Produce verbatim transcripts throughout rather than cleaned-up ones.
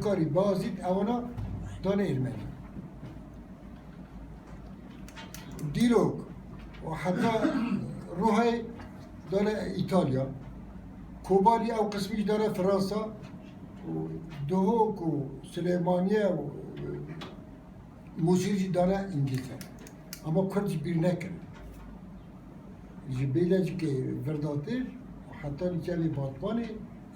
Karî, Bazîd, ewana dane Ermenî. Dîlok û heta Ruhayê dane Îtalya. Kobanî ew qismî jî dane Fransa. Û Duhok û Silêmaniye û Mûsîl jî dane Îngiltere. Ama Kurd ji bîr nekirin. Ji Bêlecikê virdatir, heta li cevê Batmanê,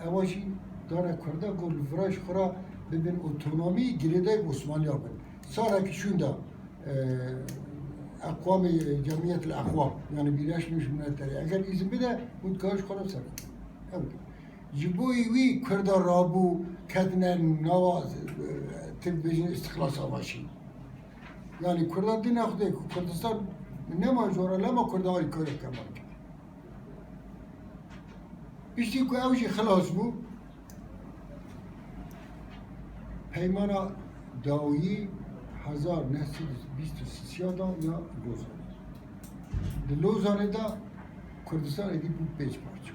ewa jî dane Kurda ku li vira ji xwe re bibin otonomî, girêdayî Osmaniya bin. Salekî şûnda, e, eqwamê Cemiyet el Eqwam, yani Birleşmiş Milletleri, eger îzin bide, hûn dikarin ji xwe re ser. Ew. Ji bo wî Kurda rabû ketine nava, e, tê bibêjin îstîqlal savaşî. Yani Kurda dine Xwedê ku Kurdistan nema jora lema Kurda alîkarê Kemal kir. Piştî ku ew jî xilas bû, peymana dawiyî hezar neh sed û bîst û sê da ya Lozanê. Di Lozanê de Kurdistan êdî bû pênc parça.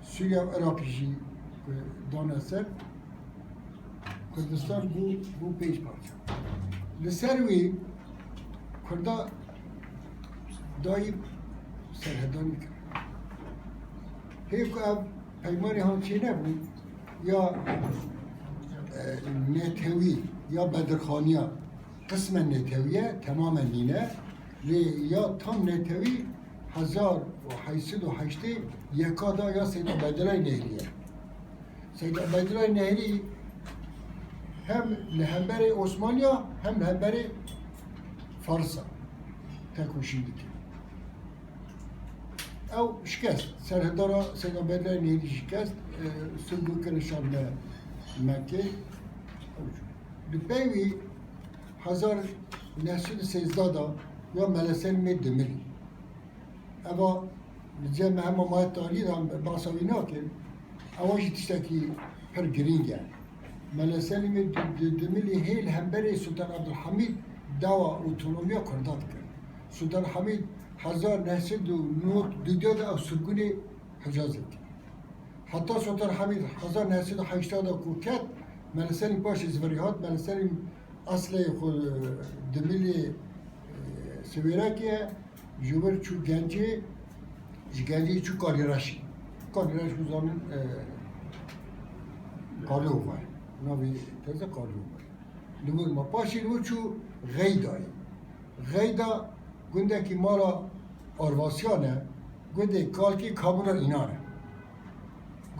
Sûriye û Iraqê jî, e, dane ser, Kurdistan bû, bû pênc parça. Li ser wî Kurda dayî serhedanî kir. Hê ku ev peymanê han çênebû, ya, e, netewî, ya bedirxaniya, qismen netewî ye, temamen nîne. Lê ya tam netewî hezar û heşt sed û heştê yeka da ya Seyd Ebedilay Nehrî ye. Seyd Ebedilay Nehrî hem li hemberê Osmaniya hem li hemberê Farsa tekoşîn dike. Ew şikest. Serhedara Seyd Ebedilay Nehrî şikest. E, Sirgû kirin şandine Mekkê. Ew jî. Di pey wî hezar neh sed û sêzdeh da ya Mele Selîmê Dimilî. Eva li cem hema ma talî de behsa wî nakin. Ewa jî tiştekî pir girîng e. Mele Selîmê Di-, Di-, Dimilî hê li hemberê Sultan Abdulhamîd dawa otonomiya Kurda dikir. Sultan Hamîd hezar neh sed û nod û du de ew sirgûnê Hicazê dikir. Heta Sultan Hamîd hezar neh sed û heştê de ku ket, Mele Selîm paşê ji virî hat, Mele Selîm eslê xwe, e, Dimilî, e, Siwêrekê ye, ji wir çû Gencê, ji Gencê çû Kalîreşê. Kalîreş ku zanin, e, Kalîova ye. Navê teze Kalîova ye. Li wir ma paşê li wir çû Xeydayê. Xeyda gundekî mala Arvasiyan e, gundê kalkê Kamûna înan e.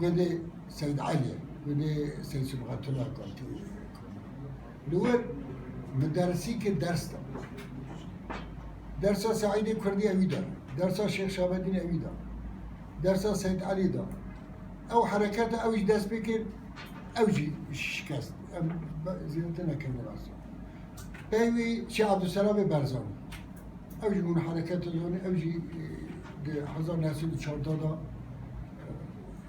Gundê Seyd Elî ye, gundê Seyd Sibxetullah kalkê Kamûna. Li wir muderisî kir ders da. Dersa Seîdê Kurdî ewî da. Dersa Şêx Şabedîn ewî da. Dersa Seyd Elî da. Ew hereketa ew jî dest pê kir, ew jî şikest. Em be-, zêdetir nekevin rastî. Pey wî Şêx Ebdulselamê Berzanî. Ew jî bûn hereketa Lewonê, ew jî, e, di hezar neh sed û çardeh de, e,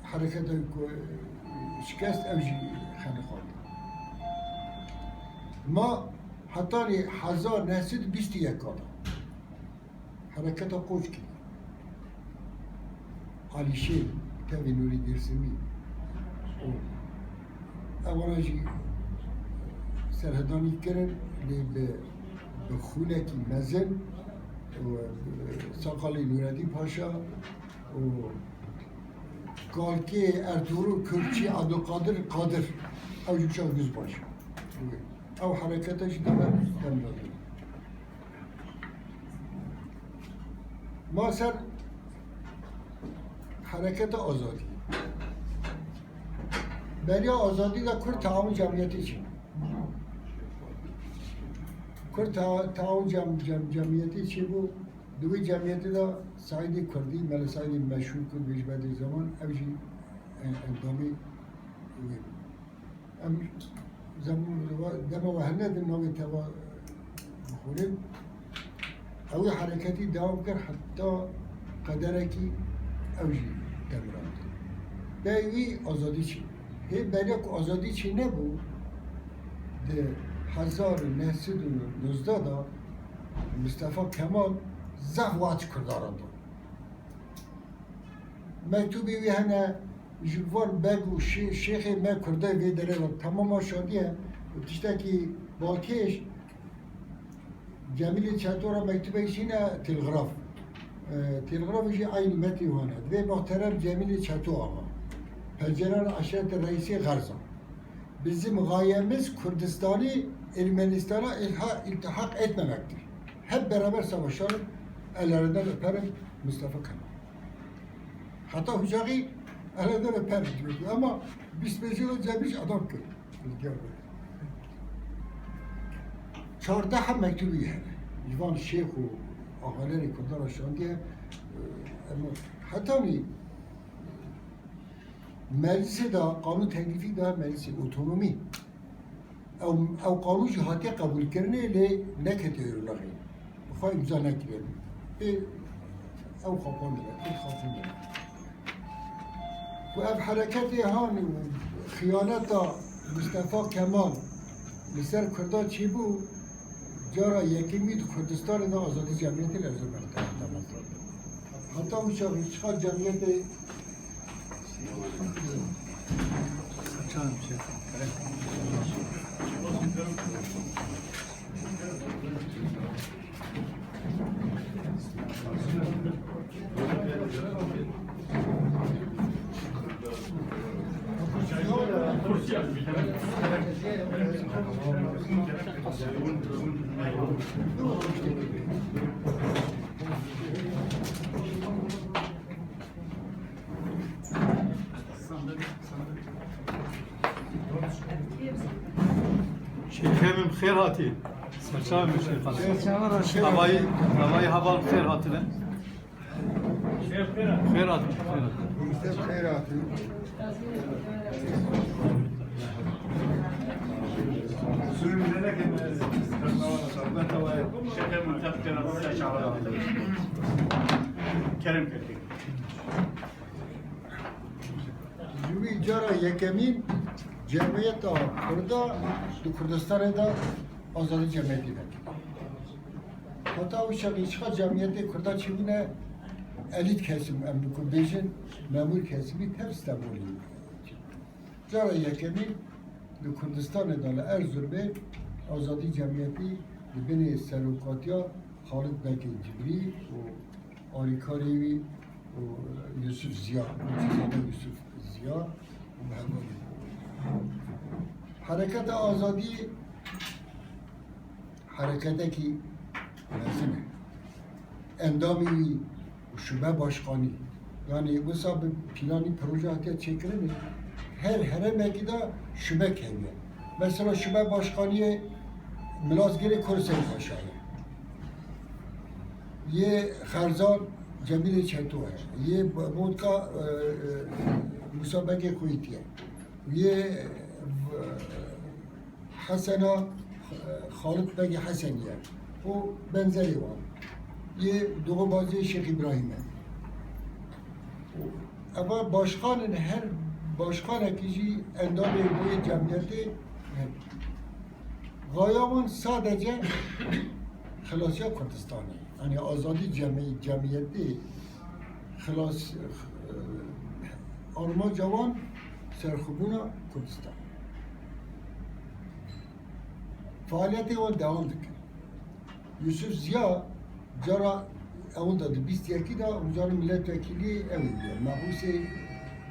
hereketa ku, e, şikest, ew jî xeniqand. Ma hetanî hezar neh sed û bîst û yek de. Hereketa Qoçkî, Alîşêr, tevî Nûrî Dêrsimî û ewana jî serhedanî kirin, lê bi, bi xûnekî mezin û, e, Saqalî Nûreddîn Paşa û kalkê Ertugrul Kürkçî Abdulkadir Kadir, ew jî uşak Yüzbaşı. Ew hereketa jî deme dem dadin. Ma ser hereketa azadî. Beriya azadî de Kurd Taawun Cemiyetê çêbû. Kurd Ta-, Taawun Cem-, Cem-, Cemiyetê çêbû. Di wê cemiyetê de Seîdê Kurdî, Mele Seîdê meşhûr ku dibêjin Bedrî Zeman, ew jî en-, endamê wê bû. Em zem-, dema we hilnedin navê teva bixwînin. Ew ê hereketî dewam kir heta qederekî ew jî demirand. Pey wî azadî çê. Hê beriya ku azadî çê nebû, di hezar û neh sed û nozdeh de Mistefa Kemal zehf wad ji Kurdan re da. Mektûbê wî hene, Ji van beg û şê-, şêxê me Kurdê vê derê re temama şandiye û tiştekî balkêş Cemîlê Çeto re mektûbek jî ne telgraf. E, telgrafê jî eynî metnî wan e. Divê muhterem Cemîlê Çeto axa, penceran eşreti reîsê Xerza. Bizim gayemiz Kürdistan'ı Ermenistan'a ilha-, iltihak etmemektir. Hep beraber savaşalım. Ellerinden öperim Mustafa Kemal. Heta Hucaxî ellerinden öperim diyordu ama bîst pêncî yıl önce bir adam kir. Çardeh mektubî hene. Ji van şêx û axalerê Kurdan şandiye, e, em hetanî Meclisê de qanûn teklîfî da meclisê otonomî. Ew, ew qanûn jî hatiye qebûlkirinê lê neketiye ûrnaxê. Bi xwe îmza nekiriye. Ê, ew xapandine, ê xapandine. Ku ev hereketê han û xiyaneta Mustafa Kemal li ser Kurdan çêbû, cara yekemî di Kurdistanê de Azadî Cemiyetê li Erzurumê hate. Heta wisa çiqa cemiyetê Şêxê min bi xêr hatî. Serçavê min bi xêr hatî. Serçava ra şêx. Havayî, havayî heval bi xêr hatine. Xêr hatî, xêr hatî. Xêr hatî. Kerem Kerkek. Ji wî cara yekemîn cemiyeta Kurda di Kurdistanê de azadî cemiyetî vekir. Heta wisa çiqa cemiyetê Kurda çêbûne elît kesim, em bi ku bêjin memûr kesimî tev Stenbolê. Cara yekemîn di Kurdistanê de li Erzurumê azadî cemiyetî di binê serokatiya Xalid Bekê Cibrî û alîkarê wî û Yusuf Ziya, Yusuf Ziya û bi hevalî. Hereketa azadî hereketekî mezin e. Endamî wî û şube başkanî, yanî wisa bi planî proje hatiye çêkirinê, her herêmekî de şubek heye. Mesela şube başkaniyê Milazgirê Kurserê Paşa ye. Yê Xerzan Cemîlê Çeto ye. Yê Botka, e, e, Musa Begê Xwîtî ye. Yê, e, Hesena, e, Xalid Begê Hesenî ye. Û benzerê wan. Yê Doğubazê Şêx Îbrahîm e. Û eva başkan in, her başkanekî jî endamê wê cemiyetê ne. Gaya wan sadece xilasiya Kurdistanê. Yanî azadî cemî-, cemiyetê xilas, e, armanca wan serxwebûna Kurdistan. Faaliyetê wan dewam dikin. Yusuf Ziya cara ewil de di bîst yekî de û cara milletvekilî ew ê bûye. Mehûsê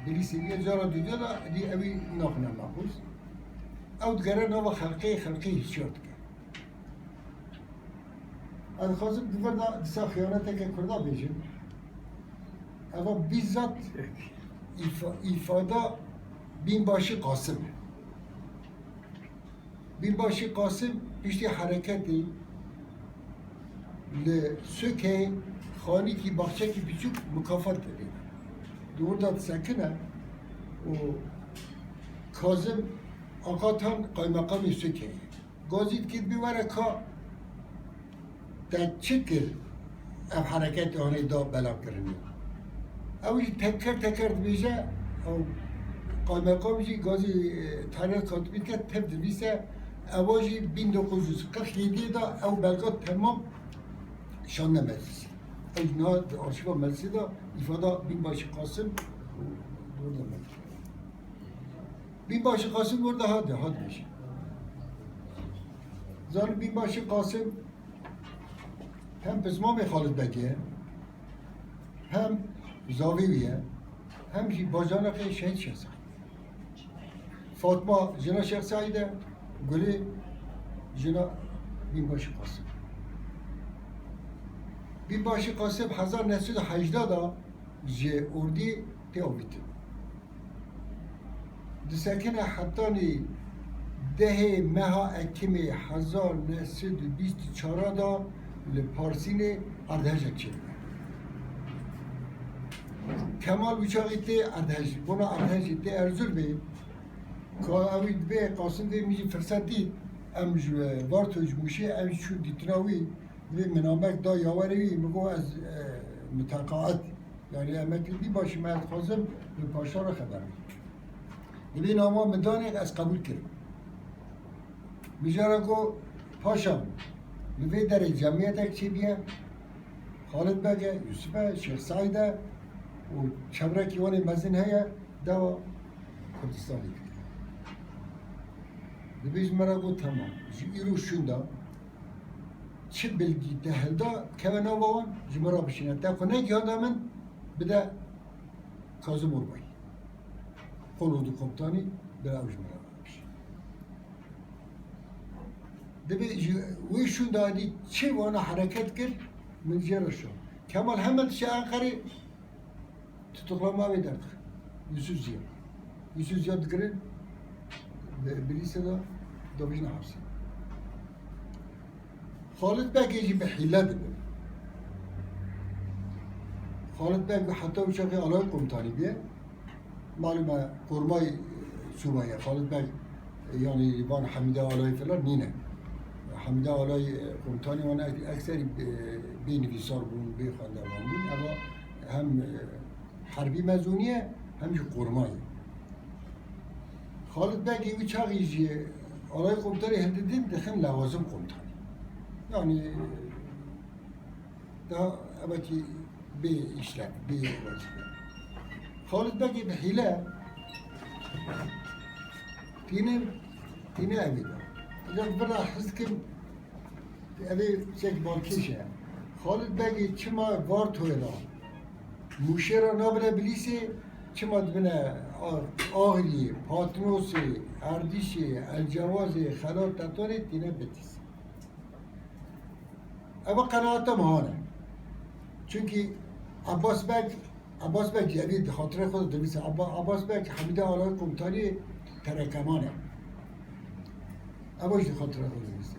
Bilîsê bûye, cara dudê de dî ewî naxine mehûs. Ew digere nava xelqê, xelqê hişyar dike. Ez dixwazim di vir de dîsa xiyaneteke Kurda bêjim. Eva bizzat îfa-, îfada Bînbaşî Qasim e. Bînbaşî Qasim piştî hereketê li Sokê xanîkî, baxçekî biçûk mukafat dibîne. Di wir de disekine û Kazim Akatan qaymeqamê Sokê ye. Gazî dikir bî were ka te çi kir ev hereketê hanê da belavkirinê? Ew jî teker teker dibêje, ew qaymeqam jî gazî, e, Tahir Katibî dike tev dinivîse, ewa jî bin dokuz yüz kırk yedi de ew belga temam şandine meclisê. Ew jî niha di arşîva meclisê de îfada Bînbaşî Qasim û dor de meclis. Bînbaşî Qasim burada hadi, hadi bêjî. Zanî Bînbaşî Qasim hem pismamê Xalid Begê ye, hem zavê wî ye, hem jî bacanakê Şehîd Şêx Seîd. Fatma jina Şêx Seîd e, Gulê jina Bînbaşî Qasim. Bînbaşî Qasim hezar neh sed û hejda da ji ordî tê avîtin. Disekine hetanî dehê meha Ekimê hezar neh sed û bîst û çar da li Parsînê erdhejek çêdibe. Kemal wî çaxî tê erdhej, bona erdhejê tê Erzurumê, ka ew ê dibê Qasim vê min jî firset dît, em ji Varto ji Mûşê ew çû dîtina wî, dibê min namek da yawerê wî, min got ez, e, miteqaet. Yani emekli Bînbaşî me ez dixwazim bi paşa re xeber bidî. Dibê nama min danê ez qebûl kirim. Mijara got paşa li vê derê cemiyetek çêbiye, Xalid Beg e, Yusuf e, Şêx Seîd e û çevrekî wan ê mezin heye, dewa Kurdistanê dike. Dibê ji me re got temam. Ji îro şûnda çi bilgî te hilda keve nava wan ji min re bişîne. Te xwe negihanda min bide Kazim Orbayî. Kolordu komutanî bide ew ji min re bişîne. Dibê ji wê şûnda dî çi wana hereket kir min jê re şo. Kemal hemen dişe Enqerê Tutuklama wê derdixin. Yusuf Ziya. Yusuf Ziya digirin, bi, bi lîse de davêjine hepsê. Xalid Begê jî bi hîle dibin. Xalid Beg heta wî çaxê alayê komutanî bûye. Malum e, kormay sûbaye. Xalid Beg, yanî van Hemîde Alayî filan nîne. Hemîde Alayî, e, komutanî wan ek-, ekserî, e, bê nivîsar bûn, bê xwendevan bûn. Eva hem, e, herbî mezûnî ye, hem jî qorma ye. Xalid Begê wî çaxî jî alayê komutanê hildidin dixin lewazim komutanî. Yanî daha evekî bê îşlev, bê wezîfe. Xalid Begê bi hîle tîne, tîne evê de. Eger vira hizkim Evê çek balkêş e. Xalid Begê çima Vartoyê ra Mûşê ra nabine Bilîsê, çima dibine A-, Axriyê, Patnosê, Erdîşê, Elcewazê, Xelat Tetonê tîne Bitîs. Eva qenaeta min hane. Çunkî Abbas Beg Abbas Beg, yanî di xatirê xwe de dinivîse. Abba-, Abbas Beg, Hemîde Alayî Komutanî Terekeman e. Ev jî di xatirê xwe de dinivîse.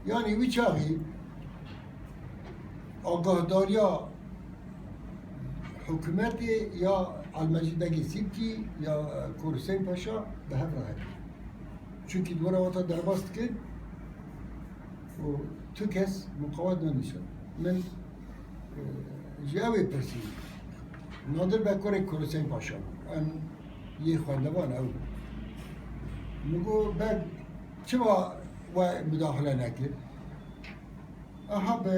Yanî wî çaxî agahdariya hikûmetê ya Elmecîd Begê Sîpkî ya, e, Kor Husên Paşa bi hev re hebe. Çunkî di were wata derbas dikin û tu kes muqawet nenîşan. Min, e, ji ew ê pirsî. Nadir Beg kurê Kurusên Paşa bû. Em yê xwendevan ew bû. Min got, Beg, çima we mudaxile nekir? Aha bi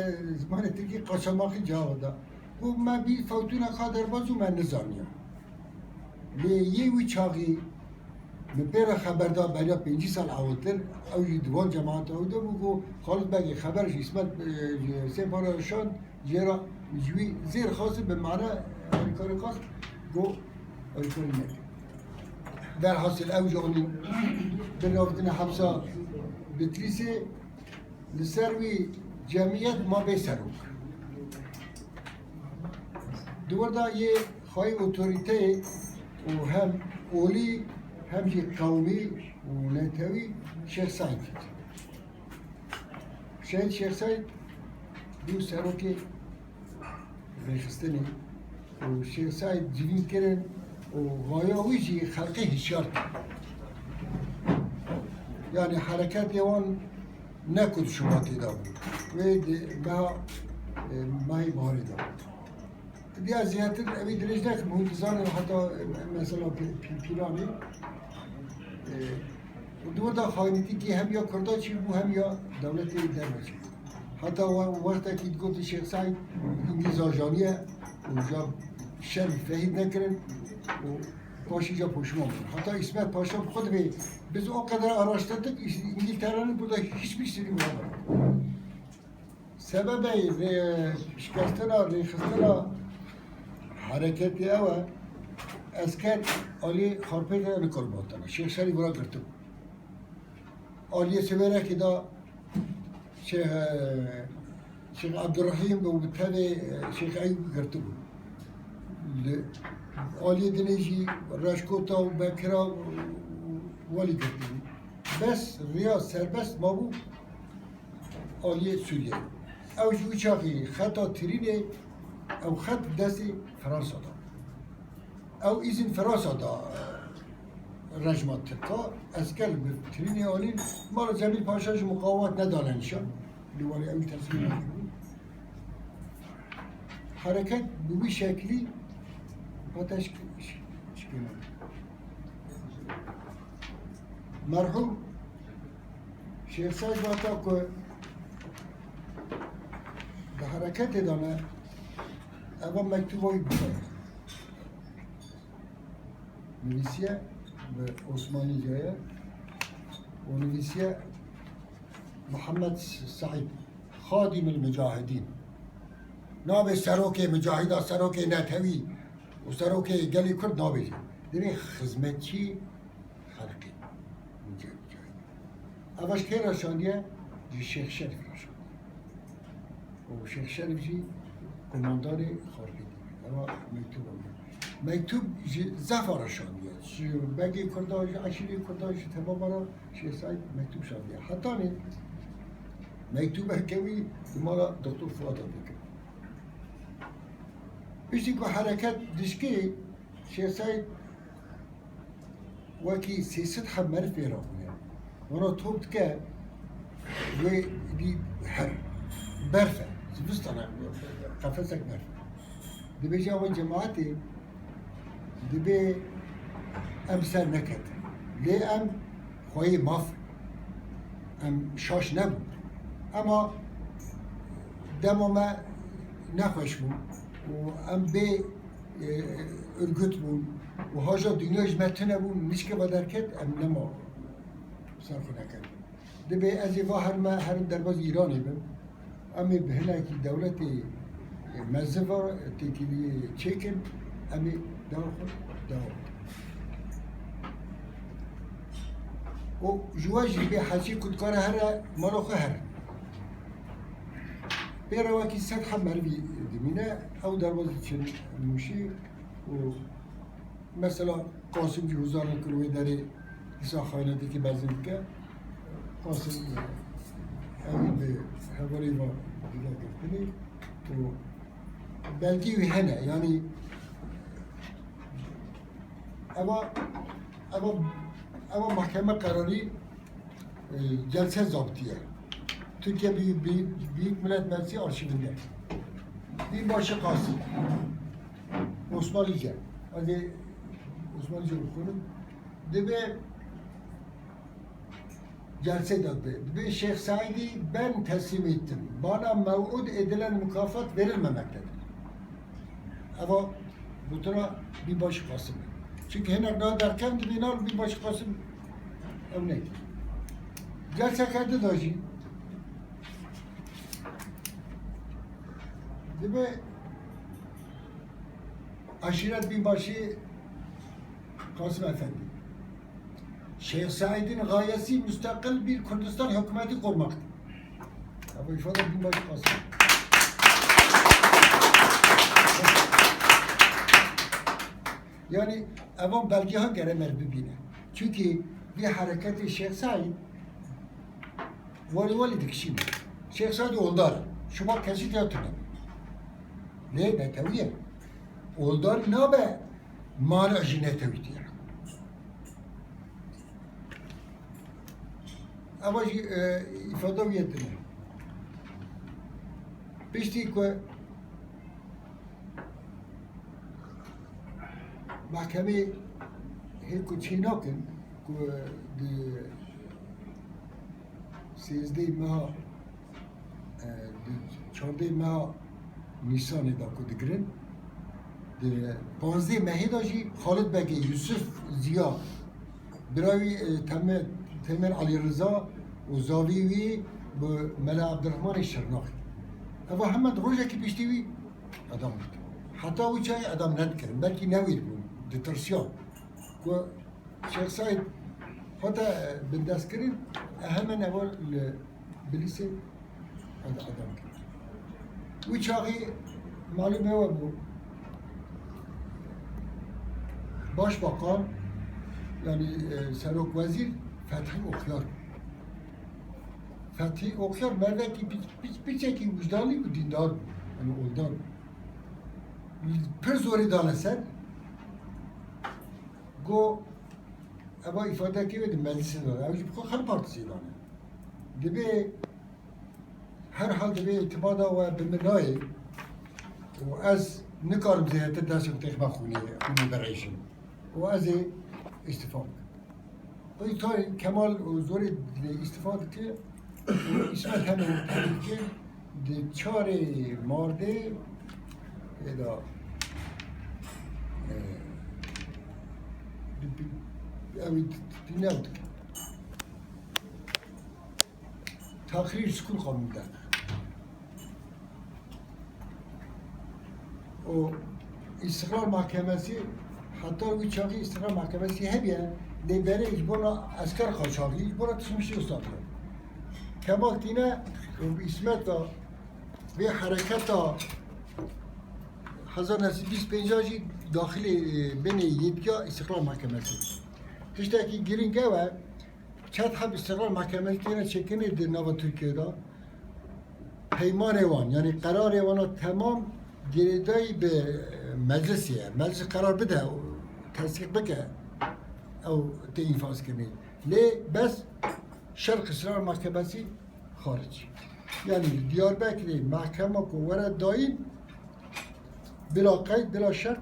zimanê tirkî qaçamakî cewab da. Got, me bî fewtûna ka derbas û me nizaniya. Lê yê wî çaxî min pê re xeber da beriya pêncî sal ewiltir, ew jî di wan cemaeta ew de bû, got, Xalid Begê xeber ji Îsmet, e, ji Husên Paşa re şand, jê re ji wî zêr xwest bi mane alîkarî xwest, got, alîkarî neke. Derhasil ew jî anîn biravitine hepsa Bitlîsê. Li ser wî cemiyet ma bê serok. Di wir de yê xwayî otorîteyê û hem olî hem jî qewmî û netewî Şêx Seîd dît. Şehîd Şêx Seîd bû serokê rêxistinê û Şêx Seîd civîn kirin û xwaya wî jî xelkê hişyar kir. Yanî hereketê wan ne ku di Şubatê de bû. Wê di meha, e, mehê Baharê de bû. Diya zêdetir evî dirêj nekim, hûn dizanin heta, e, mesela Pî-, Pî-, Pîlanê, e, Û di wir de xaynîtîkî hem ya Kurda çêbû, hem ya dewletê derve çêbû. Heta we-, wextekî digotin Şêx Seîd Îngilîz ajaniye û ja şer fehîd nekirin û Paşî ca poşman bûn. Hatta İsmet Paşa bi xwe dibê, biz o kadar araştırdık, İngiltere'nin burada hiçbir sırrı bulamadık. Sebebê, e, şikestina, rêxistina hereketê ew e, esker alî Xarpêtê nikir batana. Şêx Şerîf wira girtibû. Aliyê Sêwêrekê de Şêx, e, Şêx Ebdurrehîm û bi tevê, e, Şêx Eyûb girtibû. Li aliyê dinê jî Reşkota û Bekira û welî girtibû. Bes riya serbest mabû aliyê Sûriyeyê. Ew jî wî çaxî xeta Tirînê, ew xet destê Fransa da. Ew îzin Fransa da, e, rejma Tirka, esker bi Tirînê anîn, mala Cemîl Paşa ji muqawemet nedane nîşan. Li warê ew teslim nekiribû. Hereket bi wî şeklî hate şik-, şik-, şikênan. Merhûm Şêx Seîd vata ku di hereketê de ne, eva mektuba wî bixwe. Nivîsiye bi Osmanîce ye û nivîsiye Mihemed Seîd, Xadîmil Mucahidîn. Nabê serokê mucahida, serokê netewî û serokê gelê Kurd nabêje. Divê xizmetçî xelkê. Eva ji kê re şandiye? Ji Şêx Şerîf re şandiye. Û Şêx Şerîf jî komandanê Xarpêtê. Eva mektûb andiye. Mektûb ji zefa re şandiye. Ji begê Kurda, ji eşîrê Kurda, ji temama re Şêx Seîd mektûb şandiye. Hetanî mektûbeke wî di mala Doktor Fuad de dike. Piştî ku hereket dişkê, Şêx Seîd wekî sê sed heb meriv pê re bûne. Wana top dike, wê dî her berf e, zivistan e, qefesek berf e. Dibêje ew cemaetê, dibê em ser neketin. Lê em xweyê maf in. Em şaş nebûn. Ema dema me nexweş bû û em bê e, örgüt bûn û haja dinya ji me tune bûn, nişkeva derket, em nema ser xwe neketin. Dibê ez ê va herime, herim derbazî Îranê bim. Em ê bi hinekî dewletê, e, mezin ve têkiliyê çêkin, em ê dewa xwe dewa bikin. Û ji we jî bê heçî ku dikare here mala xwe here. Pê re wekî sed heb merivî dimîne, ew derbazî çin Mûşî û mesela Qasim jî huzar nikir wê derê dîsa xaynetêkî bezin dike. Qasim, e, ew bi hevalê ve dide girtinê û belgî wî hene, yanî eva, eva, eva mahkeme kararî e, celse zabtiye. Türkiye Büyük, Büyük, Büyük Millet Meclisi arşivinde. Binbaşı Kasım. Osmanlıca. Hadi Osmanlıca okuyalım. Dibê celse de dibê Şeyh Said'i ben teslim ettim. Bana mev'ud edilen mükafat verilmemektedir. Eva gotina Binbaşı Kasım. Çünkü hinek niha derkevin dibê nal Binbaşı Kasım ew ne. Celseke di de jî dibê aşiret Binbaşı Kasım Efendi. Şeyh Said'in gayesi müstakil bir Kürdistan hükümeti kurmaktır. Ev îfade Binbaşı Kasım. Yani evan belgeha gere mer bibîne. Çünkü bir hareketi Şeyh Said wali wali dikişîne. Şeyh Said oldar. Şubat kesî tê tune. Lê netewiye. Oldar nabe mana ji netewîtiye. Eva jî, e, îfada wî ye tune. Piştî ku mahkemê hê ku çênakin ku di sêzdehê meha, e, di çardehê meha Nîsanê de ku digirin, Di panzdeh mehê de jî Xalid Begê, Yusuf Ziya, bira wî, e, Teme-, Temer Elî Riza û zavî wî bi Mela Ebdurrahmanê Şirnaxê. Eva heme di rojekî piştî wî edam dikirin. Heta wî çayê edam nedikirin. Belkî newêr bûn, ditirsiyan. Ku Şêx Seîd hate bindestkirin, e, hemen eva li Bilîsê ed-, edam kir. Wî çaxî malûm e we bû. Başbakan, yanî, e, serok wezîr Fethî Okyar. Fethî Okyar merdekî piç-, piç-, piçekî wijdanlî û dîndar bû. Yanî oldar bû. Pir zorê dane ser. Go, eva îfadekê wê di meclisê de, ew jî bi xwe xelk partîzê dane. Dibê, her hal dibê îtibada we bi min nayê û ez nikarim zêdetir destê xwe têxime xwînê, xwînê birêjim. Û ez ê îstifa bikim. Wî tay Kemal û zorê dibê îstifa dike û Îsmet hemen tevî dike, di çarê mardê êda, e, di, di, ew ê di, di, di new dike. Takrîr sukûn qanûn de. û Îstiqlal Mahkemesi, heta wî çaxî Îstiqlal Mahkemesi hebiye, lê berê ji bona esker qaçaxî, ji bona tişmişî usta kirin. Kemal tîne û Îsmet de vê hereketa hezar neh sed bîst pênc jî daxilê, e, binê yetkiya Îstiqlal Mahkemesi. Tiştekî girîng ew e, Çend heb Îstiqlal Mahkemesi têne çêkirinê di nava Tirkiyê de, peymanê wan, yanî qerarê wana temam girêdayî bi meclisê ye. Meclis qerar bide, tesdîq bike, ew tê înfazkirinê. Lê bes Şerq Îstiqlal Mahkemesi xaric. Yanî li Diyarbekirê mahkema ku were dayîn, bila qeyd, bila şert,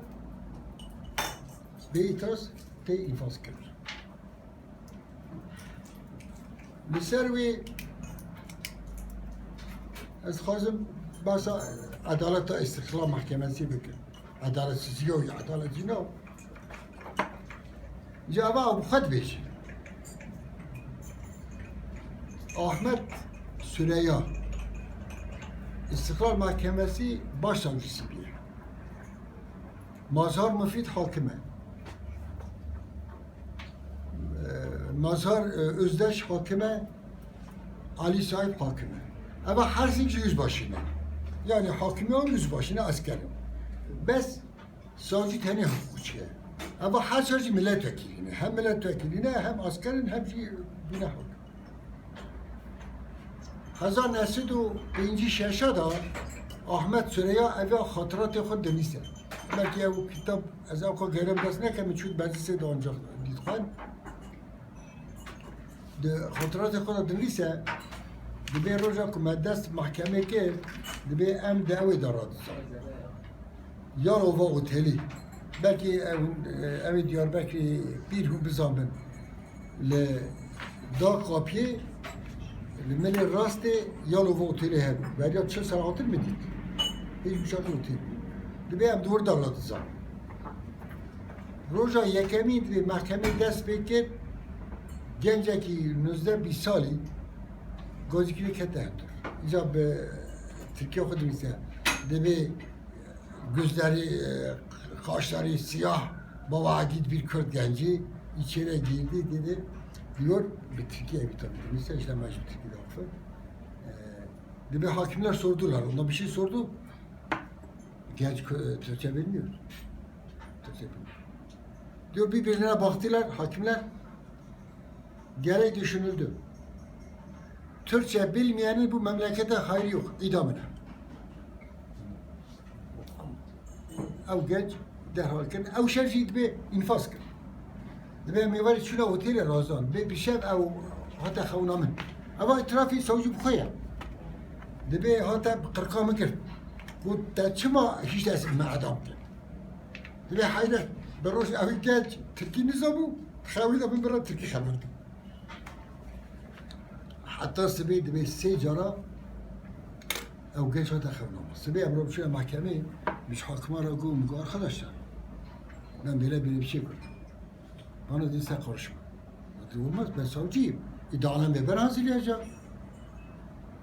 bê îtiraz tê înfazkirin. Li ser wî ez dixwazim behsa edaleta Îstiqlal Mahkemesî bikim. Edaletsizî yo, edalet jî ne. Ji eva ew bi xwe dibêje. Ahmet Süreya, Îstiqlal Mahkemesî Başsavcısı bûye. Mazhar Mufîd hakim e. Ee, Mazhar, e, Özdeş hakim e. Ali Said hakim e. Eva her sîk ji yüzbaşî ne. Yani hakimi û yüzbaşî ne, esker e. Bes savcı tenê hukukçi ye. Eva her sar jî milletvekilî ne. Hem milletvekilî ne, hem esker in, hem jî bîne hakim. Hezar neh sed û pêncî şeş de Ahmet Süreya ev ya xatiratê xwe dinivîse. Belkî ew kitab ez ew xwe gerem dest nekem, çû meclisê de ancak dît xwend. Di xatiratê xwe de dinivîse, dibê roja ku me dest mehkemê kir, dibê em di ew ê de radizan. Yalova Otelî. Belkî ew, ew ê Diyarbekirê pîr hûn bizanbin. Li Dağ Kapiyê, li milê rastê Yalova Otelê hebû. Beriya çil sal hatin min dît. Hêj û şakir otel bû. Dibê em di wir de radizan. Roja yekemîn dibê mehkemê dest pê kir, gencekî nozdeh bîst salî gazîkirê kete hundir. Îca bi tirkiya xwe dinivîse. Dibê gözleri, e, kaşları siyah, baba git bir Kürt genci içeri girdi dedi. Diyor, bi tirkî evî tabii dinivîse, işte me jî bi tirkî de xwe. E, dibê hakimler sordular, onda bir şey sordu. Genç kö-, Türkçe bilmiyor. Türkçe bilmiyor. Diyor, birbirine baktılar hakimler. Gerek düşünüldü. Türkçe bilmeyenin bu memlekete hayrı yok. İdamına. Ew genç derhal kirin. Ew şev jî dibê înfaz kir. Dibê em ê werê çûna otelê razan. Dibê bi şev ew hate xewna min. Eva îtirafî savcî bi xwe ye. Dibê hate bi qirqa min kir. Got, te çima hîç dest me edam kir? Dibê heyret, bi roj ew genç tirkî nizabû, xewî de min bira tirkî xeber da. Heta sibê dibê sê cara ew genç hate xewnama. Sibê em ro biçûne mehkemê, Biz hakima ra got, got, "Arkadaşlar, ben böyle böyle bir şey gördüm." Bana dedi, "Sen karışma." Dedi, "Olmaz, ben savcıyım. İddianame ben hazırlayacağım.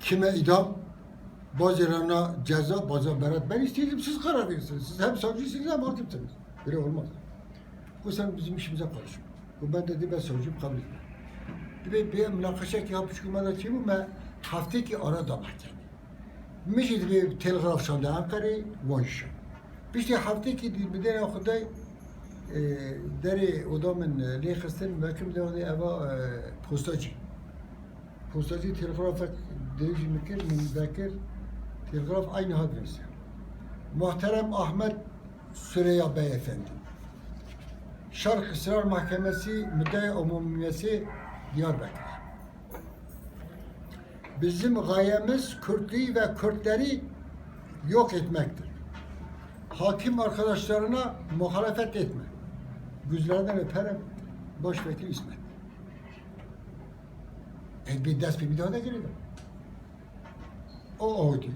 Kime idam, bazılarına ceza, bazılarına beraat ben isteyeceğim, siz karar verirsiniz. Siz hem savcısınız hem hakimsiniz. Böyle olmaz." "O sen bizim işimize karışma." O ben dedi, "Ben savcıyım, kabul etmem." Dibe bir münakaşa ki yapmış ki bana kim, ben hafta ki ara da mahkeme. Min jî dibê telgraf şande Enqerê, wan jî şand. Piştî heftekî dî bi dêra xwe dayî, e, derê oda min, e, lê xistin, wekî min de eva, e, postacî. Postacî telgrafek dirêjî min kir, min vekir, telgraf eynî hat nivîse. Muhterem Ahmet Süreyya Bey Efendi. Şark Israr Mahkemesi Müddeyi Umumiyesi Diyarbakır. Bizim gayemiz Kürtlüğü ve Kürtleri yok etmektir. Hakim arkadaşlarına muhalefet etme. Gözlerinden öperim, Başvekil İsmet. E, bir dest bir daha da geliyor. O, o diyor.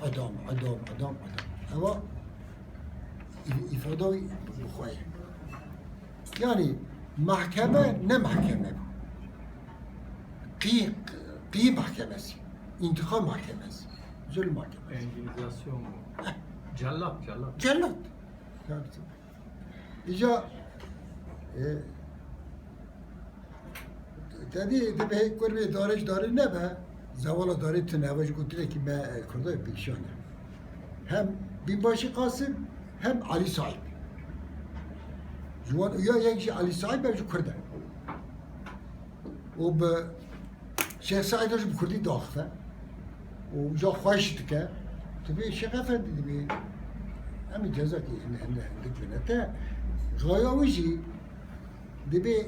Adam, adam, adam, adam. Ama i-, ifade bu xwe. Yani mahkeme ne mahkeme bu? Qî, qî mahkemesi, intikam mahkemesi, zulüm mahkemesi. Entimîdasyon mu? Heh. Cellat, cellat. Cellat. Yani, îca, e, te dî, dibê kurbê darê ji darê nebe, zewala darê tune, eva ji gotinekî me, e, Kurda pêşiyan e. Hem Binbaşî Qasim, hem Alî Saîb. Ji wan uya yek jî Alî Saîb e, ji Kurd e. Û bi Şêx Seîd jî bi Kurdî diaxife. Û ja xweş dike. Dibê Şêx Efendî dibê. Em ê cezakî hinde, hinde, hindik bine te. Gaya wî jî dibê,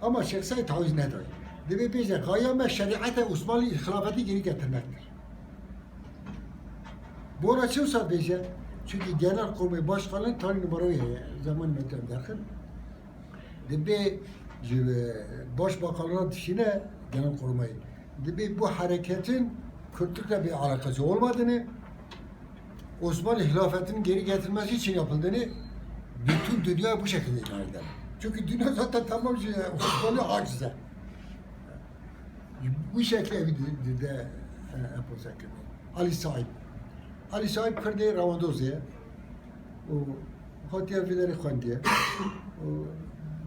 ama Şêx Seîd tawiz nedayî. Dibê bêje, gaya me şerîete Osmanlî xilafetî geri getirmektir. Bora çi wisa bêje? Çünkü Genelkurmay Başkanı tarih numarayı heye. Zamanı me tem derxin. Dibê ji, e, başbakanına dişine Genelkurmay. Dibê bu hareketin Kürtlükle bir alakası olmadığını, Osmanlı hilafetinin geri getirilmesi için yapıldığını bütün dünya bu şekilde ilan eder. Çünkü dünya zaten tamam şey, Osmanlı acize. Bu şekilde bir de, de, de, e, empoze kiriye. Alî Saîb. Alî Saîb Kurdê rewandozê ye. Û hatiye vê derê xwendiye. Û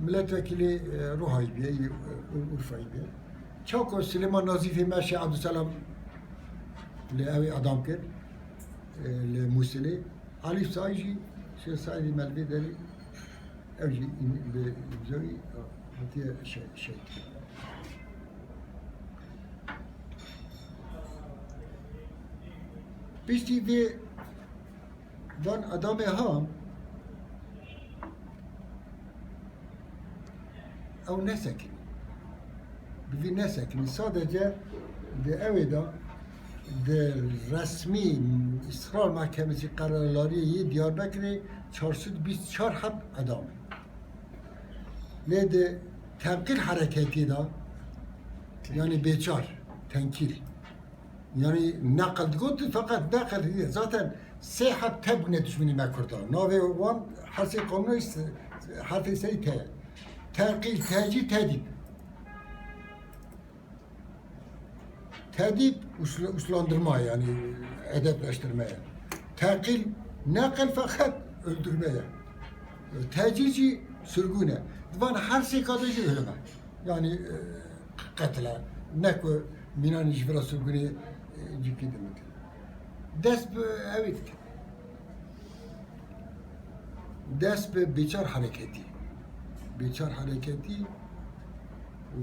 milletvekilî, e, Ruhayî bîye, yê, e, Urfayî bîye. Çawa ku Silêman Nazîfê me Şêx Ebdulselam li ew ê edam kir, e, li Mûsilê. Alî Saîd jî Şêx Seîdê me li vê derê, ew jî îm-, bi îmzayî hatiye şe-, şehîd kirin. Piştî vê van edamê ha, ew nesekinî. Bi vî nesekinî. Sadece di ewê de di resmî Îstîqlal Mahkemesî qerarlariyê yê Diyarbekirê çar sed bîst çar heb edam e. Lê di tenqîl hereketî de, yanî bêçar, tenkîl. Yanî neqil digot, feqet neqil diye. Zaten sê heb te bûne dijminê me Kurdan. Navê wan hersê kominoyîst herfê serî te ye. Teqîl, tecî, tedîb. Tedîb usl-, uslandırma, yanî edepleştirme ye. Teqîl, neqil feqet öldürme ye. Tecî jî sürgün e. Di van her sê kadê jî ölüm e. Yanî, e, qetil e. Ne ku mînanê ji vira sirgûnê, e, cîkî dimitin. Dest bi ewê dikin. Dest bi bêçar hereketî. Bêçar hereketî û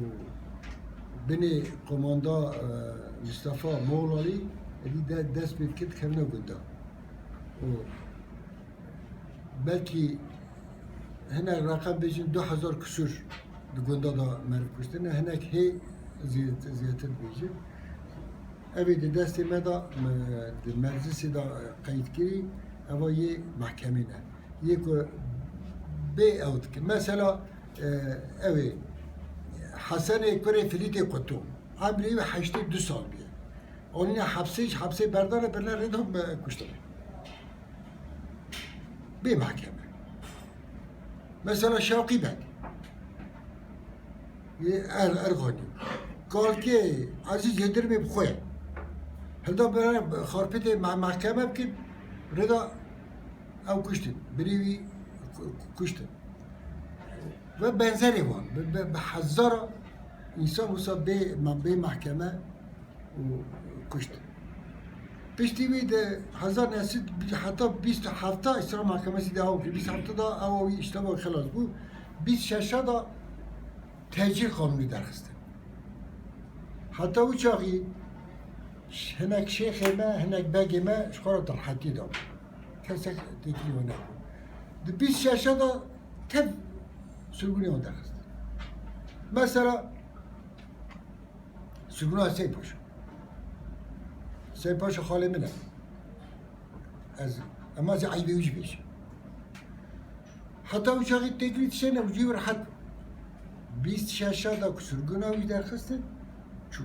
binê komanda, e, Mistefa Moğlalî, êdî de dest pê dike dikevine gunda. Û belkî hinek reqem bêjin du hezar küsur di gunda da meriv kuştine, hinek hê zêde-, zêdetir dibêjin. Ev ê di destê me de, me, di meclisê de qeyd kirî, eva yê mehkemê ne. Yê ku bê ew dike. Mesela, e, ew ê Hesenê kurê Filîtê Qutû. Emrê wî heştê du sal bûye. Anîne hepsê, ji hepsê berdane birine rê de, e, kuştine. Bê mehkeme. Mesela Şewqî Beg. Yê Er-, Erxanî. Kalkê Ezîz Yildirimê bi xwe ye. Hilda bera Xarpêtê me-, mehkeme bikin, rêda ew kuştin. Birî wî ku-, ku-, kuştin. Ve benzerê wan. Bi, bi, bi hezara însan wisa bê, me-, bê mehkeme û kuşt. Piştî wî di hezar neh sed heta bîst û heft Îsra Mahkemesî dewam kir. Bîst û heft da ew wî îşteva xilas bû. Bîst û şeş da tecîl qanûnî derxistin. Heta wî çaxî hinek şêxê me, hinek begê me ji xwe re di rehetiyê de bû. Kesek têkilî wan nebû. Di bîst û şeş da tev sirgûnê wan derxistin. Mesela, Sirgûna Seyîd Paşa. Seyîd Paşa xalê min e. Ez, ema ez ê eybê wî jî bêjim. Heta wî çaxî têkilî tiştê ne, wî jî rehet bû. Bîst û şeş da ku sirgûna wî derxistin, çû.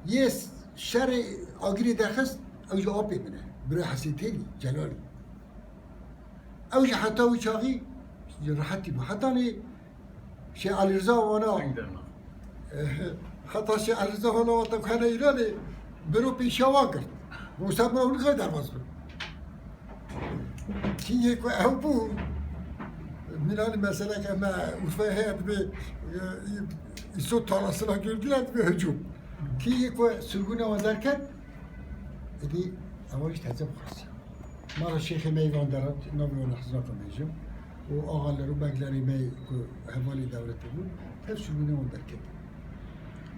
Yê şerê Agirî derxist, ew jî apê min e. Bira Hesê Têlî, Celalî. Ew jî heta wî çaxî rehetî bû. Hetanî Şêx Elîrza wana, heta Şêx Elîrza wana wata ku hene Îranê, biro pêşiya wan girt. Wisa bira hûn xwe derbas bin. Kî yê ku ew bû, mînanî meseleke me Urfayê heye dibê, e, î-, îso talasina girdiye dibê hicûm. Kî yê ku sirgûna wan derket, êdî ewan jî teze bixwestiye. Mala şêxê me yê van derat, navê wan ez nakim bêjim. Û axaler û beglerê me ku hevalê dewletê bûn, tev sirgûnê wan derket.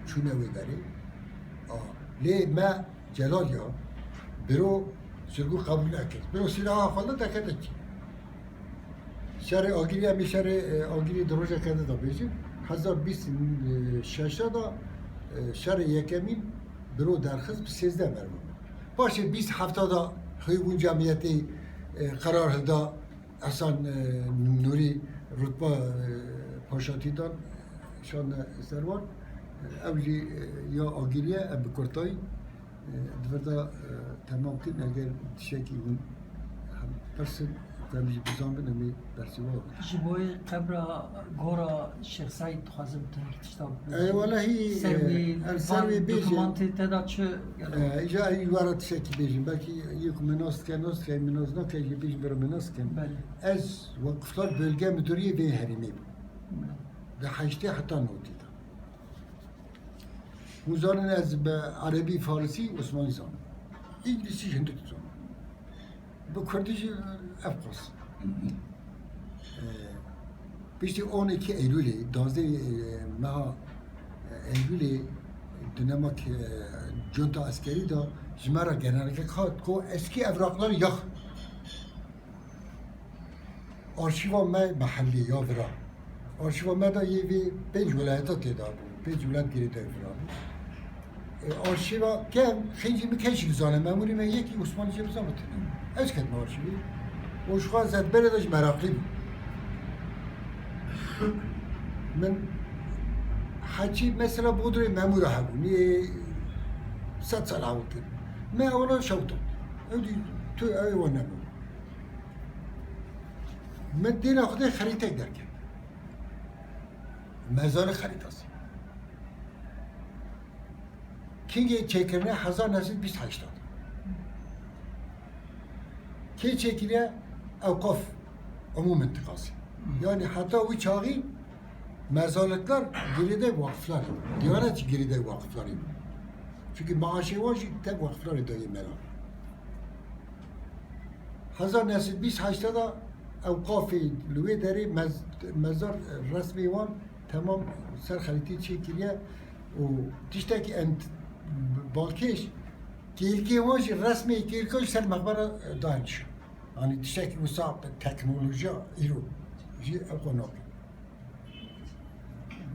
Çûne wê derê. A, lê me Celal ya, biro sirgûn qebûl nekir. Biro sîlaha xwe li derkete kî. Şerê Agirî, em ê şerê, e, Agirî di rojeke de da bêjin. Hezar bîst şeş da, e, şerê yekemîn biro derxist bi sêzdeh mermî. Paşê bîst heft da Heyvûn Cemiyetê, e, qerar hilda Ehsan, e, Nûrî rutba, e, paşatî dan, şande ser wan. E, ew jî, e, ya Agirî ye, em bi kurtayî, e, di vir de, e, temam kirin. Eger tiştekî hûn hem pirsin, ku em jî bizanbin, em ê bersî we bikin. Ji bo yê qebra gora Şêx Seîd dixwazim tu tişta bibêjî. Ey, welehî, ser wî, e, em ser van wî bêjin. Dokûmantê te de çi gelo? E, îja ewî wara tiştekî bêjin. Belkî yê ku me nas dike, nas dike, me nas nake, jî bêjin bira me nas dikin. Belê. Ez wekifdar bölge müdüriyê vê herêmê bûm. Belê. Di heştê heta notî de. Hûn zanin ez bi erebî, farisî, osmanî zanim. Îngilîzî jî hindik dizanim. Bi kurdî jî ev qas. E, piştî on iki Eylûlê, duwazdeh, e, meha, e, Eylûlê, di nema ke, e, cunta eskerî de ji me re genelgek hat ku eskî evraklar yax. Arşîva me mehellî ya vira. Arşîva me de yê vê pênc welayeta tê de bû. Pênc welat girêdayî vira bû. E, arşîva kem, xêncî min keşî bizane, memûrê me yekî Osmanî jê bizane tune. Ez ketime arşîvê. Û ji xwe ez berê de jî meraqlî bûm. Min heçî mesela Bodrê memûra hebû. Nê sed sal ewil kir. Me ewla şewtan. Ew dî tu ew ê we nebû. Min dêna Xwedê xerîtek derket. Mezarê xerîtasî. Kingê çêkirine hezar neh sed bîst heşt da. Kê çêkiriye? Ewqaf Umû Mintiqasî. Yani heta wî çaxî mezarlıklar girêdayî vakıflar. Diyanet girêdayî vakıflar. Çünkü maaşê wan jî tek vakıflarê dayê mela. Hezar neh sed bîst heşt da ewqafê li wê derê mez-, mezar resmê wan temam ser xerîtê çêkiriye û tiştekî ent-, balkêş kêlkê wan jî resmê kêlka jî ser mexbera daye nîşan. Yanî tiştekî wisa bi teknolojiya îro jî ew xwe nake.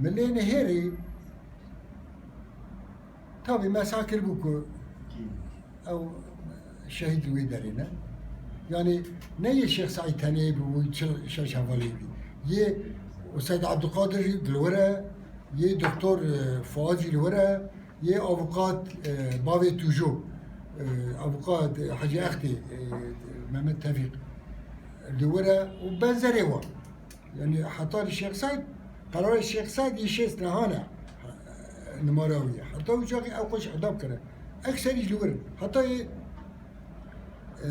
Milê nihêrî Tabî me sah kiribû ku ew şehîd li wê derê ne. Yanî ne yê Şêx Seîd tenê bû, wî çil şeş hevalê bî. Yê Seyd Abdulkadir jî li wir e, yê Doktor, e, Fuad jî li wir e, yê avukat, e, bavê Tûjo, e, avukat, e, Hecî Extê, e, Mehmet Tevfîq. Li wir e û benzerê wan. Yanî heta li Şêx Seîd, qerarê Şêx Seîd yê şêst nehan e, nimara wî ye. Heta wî çaxî ew xwe jî idam kire. Ekserî ji li wir in. Heta yê, e,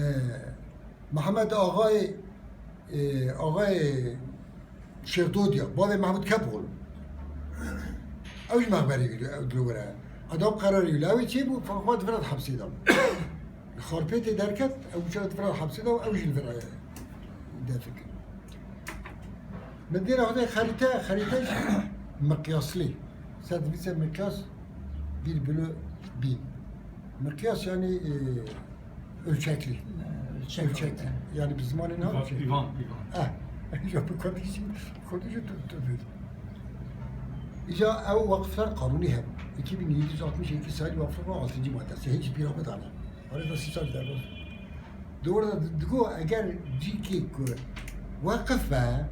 Mihemed Axayê, e, Axayê Şêxdodiya, bavê Mehmûd Kepoğlu. Ew jî mexberê wî li wir e. Idam qerarê wî li ew ê çêbû, xwe di vir de hepsê de bû. Li Xarpêtê derket, ew çawa di vir de hepsê de û ew jî li vir e. Defikin. Min dêra xwe de xerîte, xerîte jî miqyaslî. Ser divîse miqyas bir bölü bin. Miqyas yani, e, ölçekli. Ölçek. Ölçekli. Yani bi zimanê ne ölçek? Pîvan, pîvan. Eh, ya bi kurdî jî, kurdî jî tu, tu, tu. Îca ew waqifler qanûnî hebû. iki bin yedi yüz altmış iki sayılı waqifler altıncı maddesi. Hiç bir abi dane. Arada sî sal derbas. Doğru da digo eger cîkê ku waqif be,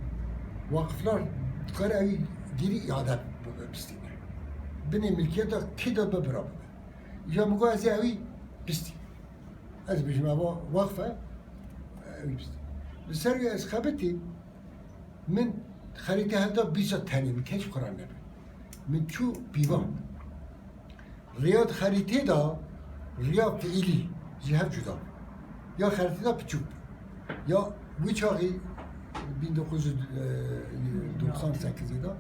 waqiflar dikare ew geri iade bistîne. Binê milkiyeta kê de be bira bibe. Ya min got ez ê ewî bistî. Ez bijim eva waqf e, ewî bistî. Li ser wî ez xebitî, min xerîte hevda bîsa tenê min keç xwe re nebe. Min çû pîvan. Riya di xerîtê de, riya fiîlî ji hev cuda bû. Ya xerîtê de piçûk bû. Ya wî çaxî bin dokuz yüz doksan sekizê de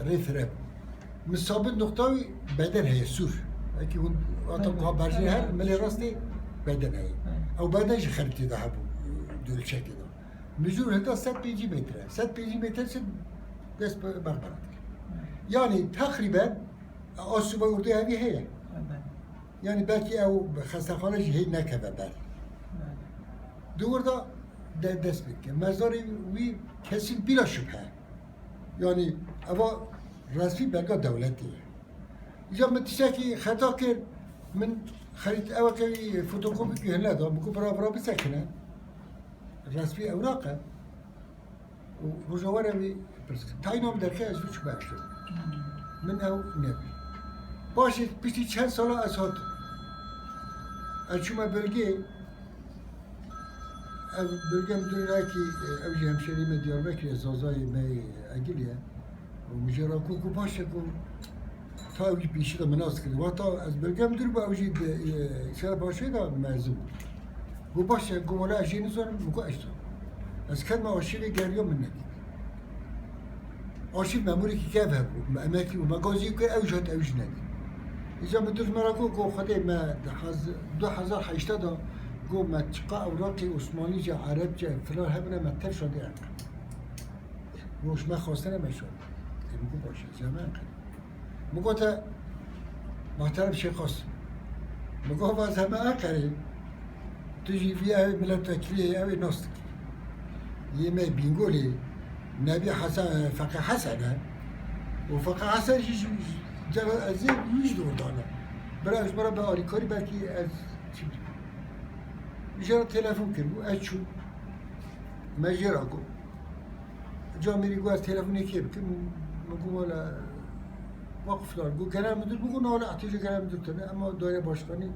rê fire bû. Min sabit noqta wî beden heye, sûr. Wekî hûn hata ka berjê her milê rastê beden heye. Ew beden ji xerîtê de hebû, di ölçekê de. Mijûr heta sed pêncî metre. Sed pêncî metre çi dest bi mexbera dike. Yani teqrîben a subay ordu hevî heye. Yani belkî ew xestexane jî hê nekeve ber. Di wir de de-, dest pê dike. Mezarê wî kesin bila şubhe. Yani eva resmî belga dewletê ye. Îca min tiştekî xeta kir, min xerît ew qewî fotokopî wî hine da, min got bira, bira bisekine. Resmî ewraq e. Û roja were wî pirs kir. Tayîna min derkeve ez biçûme eşo. Min ew nebî. Paşê piştî çend sala ez hatim. Ez çûme belgê, ev belge müdürü ki, e, ev jî hemşerî me Diyarbekirê, Zazayê me Egilî ye. Û min jê re got, got baş e, got ta ew jî pêşî de min nas kir. Wexta ez belge müdür bû, ew jî di, e, Şerefpaşayê de mezin bû. Got baş e, got wela ez jê nizanim, min got ez zanim. Ez ketime arşîvê, geriya, min nedît. Arşîv memûrekî kev hebû, me emeklî bû, me gazî kir, ew jî hat, ew jî nedît. Îca min dûr me re got, got Xwedê me di hez-, du hezar heştê de got me çiqa ewraqê Osmanîce, Erebce, filan hebûne me tev şandî Enqerê. Got ji me xwestine me şand. Ê min got baş e, ez ê me Enqerê. Min gote, Muhterem Şêxos, min got ez ê me Enqerê, tu jî vî ew ê milletvekilî yê, ew ê nas dikî. Yê me Bîngolê, Nebî Hesen, Feqî Hesen e. Û Feqî Hesen jî, jî, jî, cera ez ê wî jî dor dane. Bira ez ji me re bi alîkarî belkî ez çi bikim. Jê re telefon kir, got ez çûm. Me jê re got. Camêrî got ez telefonê kê bikim? Min got wele waqiflar. Got genel müdür? Min got na wele ihtiyacê genel müdür tune. Ema daire başkanı,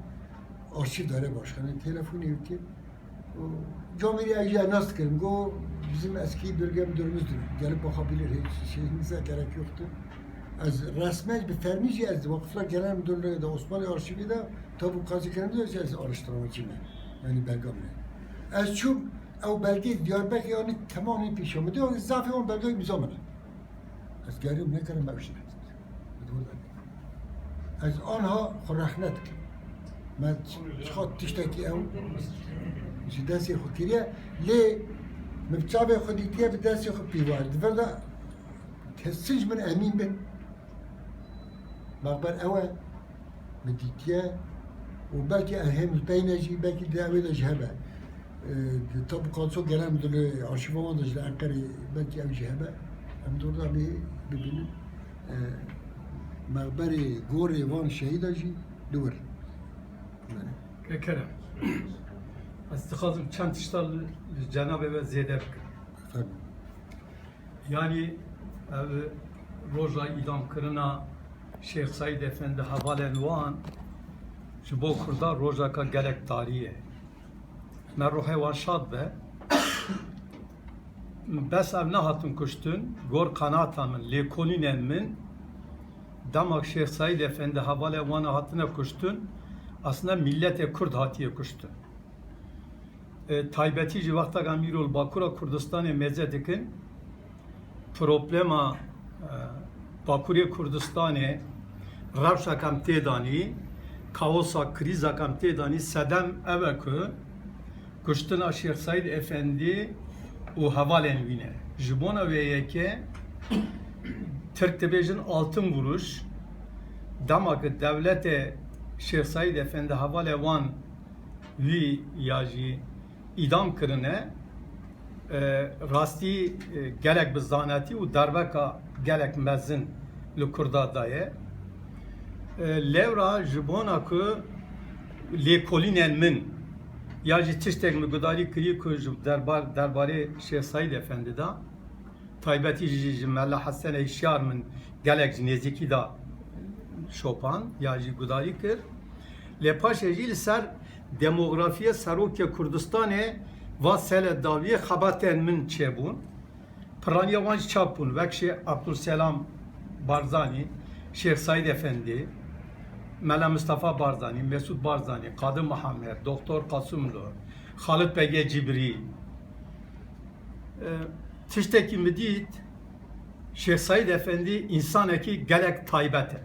arşiv daire başkanı telefonê kir. Camêrî ev jî nas dikirim. Got bizim eski bölge müdürümüzdür. Gelip bakabilir. Hiç şeyinize gerek yoktur. Ez resmen bi fermî jî ez Vakıflar Genel Müdürlüğü de Osmanlı Arşivi de tabu kazî kirin de ez araştırmacı me. Yani belge me. Ez çûm ew belgê Diyarbekir yani tamamı pêşa min de. Yani zafê wan belge îmza min e. Ez geriyom nekirim ew jî. Ez anha xwe rexne dikim. Me çiqa tiştekî ew ji destê xwe kiriye. Lê min bi çavê xwe dîtiye bi destê xwe pîva. Di vir de kesin ji min emîn bin. Mexber ew e, min dîtiye û belkî em hêm li pey ne jî, belkî di ewê de jî hebe. E, di Tabûkato Genel Müdürlüğü arşîva wan de jî li Enqerê belkî ew jî hebe. Em dor da bê bibînin. E, mexberê gorê van şehîda jî li wir. Kekerem. Ez dixwazim çend tişta li, li cenabê we zêde bikim. Efendim. Yanî ev roja îdamkirina Şêx Seîd Efendi hevalên wan ji bo Kurda rojeka gelek tarî ye. Me ruhê wan şad be. Bes ev nehatin kuştin, gor qenata min, lêkolînên min, dema Şêx Seîd Efendi hevalê wan hatine kuştin, aslında milletê Kurd hatiye kuştin. E, taybetî jî wexta em îro li Bakura Kurdistanê mêze dikin, problema, e, Bakurê Kurdistanê, rewşa ke em tê danî, kaosa, krîza ke em tê danî, sedem ev e ku kuştina Şêx Seîd Efendî û hevalên wî ne. Ji bona wê yekê Tirk dibêjin altın vuruş, dema ku dewletê Şêx Seîd Efendî hevalê wan wî ya jî îdam kirine, e, rastî, e, gelek bi zanetî û derbeka gelek mezin li Kurda daye. E, lewra ji bona ku lêkolînên min ya jî tiştek min gudarî kirî ku ji derbar-, derbarê Şêx Seîd Efendî de, taybetî jî ji Mela Hesen Hişyar min gelek ji nêzîkî de şopan ya jî gudarî kir. Lê paşê jî li ser demografiya serokê Kurdistanê va sele dawiyê xebatên min çêbûn. Piraniya wan jî çap bûn, wek Şêx Abdulselam Barzanî, Şêx Seîd Efendî, Mela Mustafa Barzanî, Mesûd Barzanî, Qadi Mihemed, Doktor Qasumlu, Xalid Begê Cibrî. E, tiştekî min dît, Şêx Seîd Efendî însanekî gelek taybet e.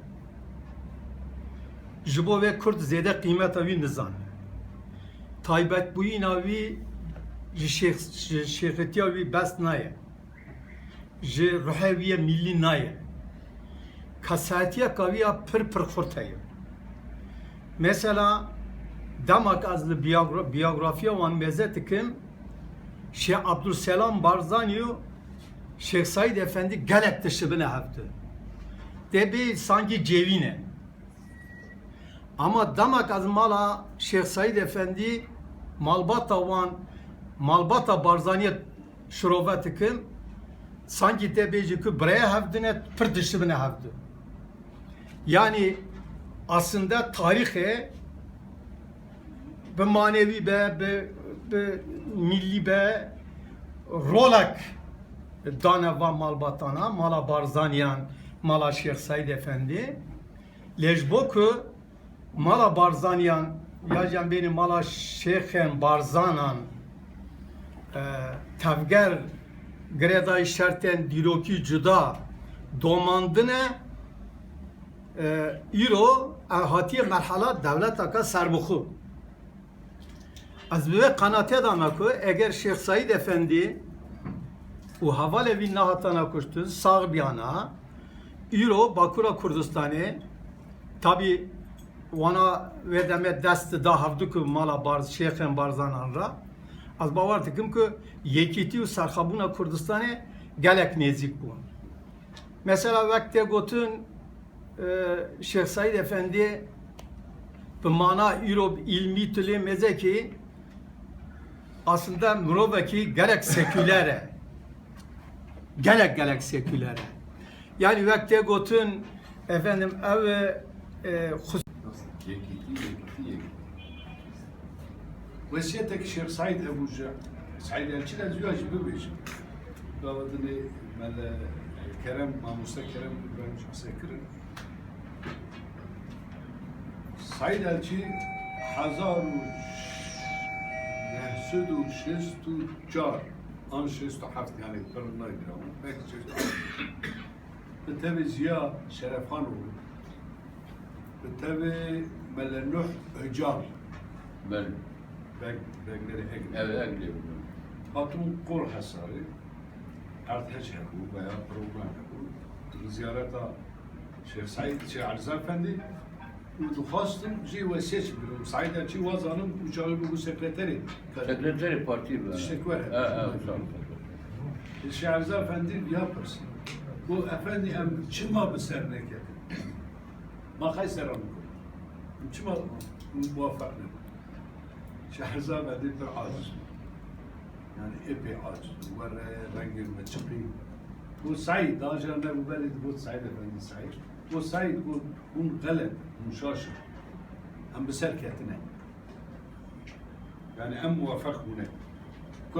Ji bo vê Kurd zêde qîmeta wî nizane. Taybetbûyîna wî ji şêx-, ji şêxitiya wî bes naye. Ji ruhê wî yê mîllî naye. Kesayetiyeka wî ya pir pir xurt heye. Mesela, dema ku ez li biyogra-, biyografiya wan mêze dikim, Şêx Abdulselam Barzanî û Şêx Seîd Efendî gelek dişibine hev du. Tê bê sankî cêwî ne. Ama dema ku ez mala Şêx Seîd Efendî, malbata wan, malbata Barzaniyê şirove dikim, sankî tê bêjî ku birayê hev du ne, pir dişibine hev du. Yanî aslında tarîxê bi manevî be, bi, bi mîllî be, rolek dane va malbatana, mala Barzaniyan, mala Şêx Seîd Efendî. Lê ji bo ku mala Barzaniyan, ya jî em bênî mala Şêxên Barzanan, e, tevger girêdayî şertên dîrokî cuda domandine, e, îro ev hatiye merhala dewleteke serbixwe. Ez bi vê qenatê de me ku eger Şêx Seîd Efendî û hevalê wî nehatana kuştin, sax biyana, îro Bakura Kurdistanê, tabî wana wê demê dest da hevdu ku mala Barz-, Şêxên Barzanan re, ez bawer dikim ku yekîtî û serxwebûna Kurdistanê gelek nêzîk bûn. Mesela wek tê gotin, e, Şêx Seîd Efendî bi mana îro îlmî tu lê mêzekî aslında mirovekî gelek seküler e. Gelek gelek seküler e. Yani wek tê gotin, efendim, ev, e, xus- Wesiyetek Şêx Seîd Ebu Ce-, Seîd Elçî de ziya jî bibêjim. Gava dinê Mele Kerem, Mamoste Kerem İbrahim Şahse kirin. Seîd Elçî hezar û neh sed û şêst û çar an şêst û heft, yani pir nayê bira min, belkî şêst û heft. Bi tevê Ziya Şerefxanoğlu, bi tevê Mele Nuh Ocal. Belê. Beg, Beglerê Eglê. Evet, Eglê. Hatun Kol Hesarê, erdhej hebû veya program hebû. Ziyareta Şêx Seîd, Şêx Erza Efendî, û dixwastim jê wesiyet jî bikim. Seîd Elçî wazanim û çaxê bû sekreterê. Sekreterê partî be. Tiştek were. He, he, sağ ol. Şêx Erza Efendî viya pirsî. Got, efendî, em çima bi ser neketin? Ma xey sera bikin? Em çima muwefeq nebin? Şêx Erza Efendî pir aciz bû. Yani epey aciz bû. Were rengê me çiqî. Got, Seîd, daha jî nebû belê, got, Seîd Efendî, Seîd. Got, Seîd, got, hûn xelet, hûn şaş in. Em bi ser ketine. Yani em muwefeq bûne.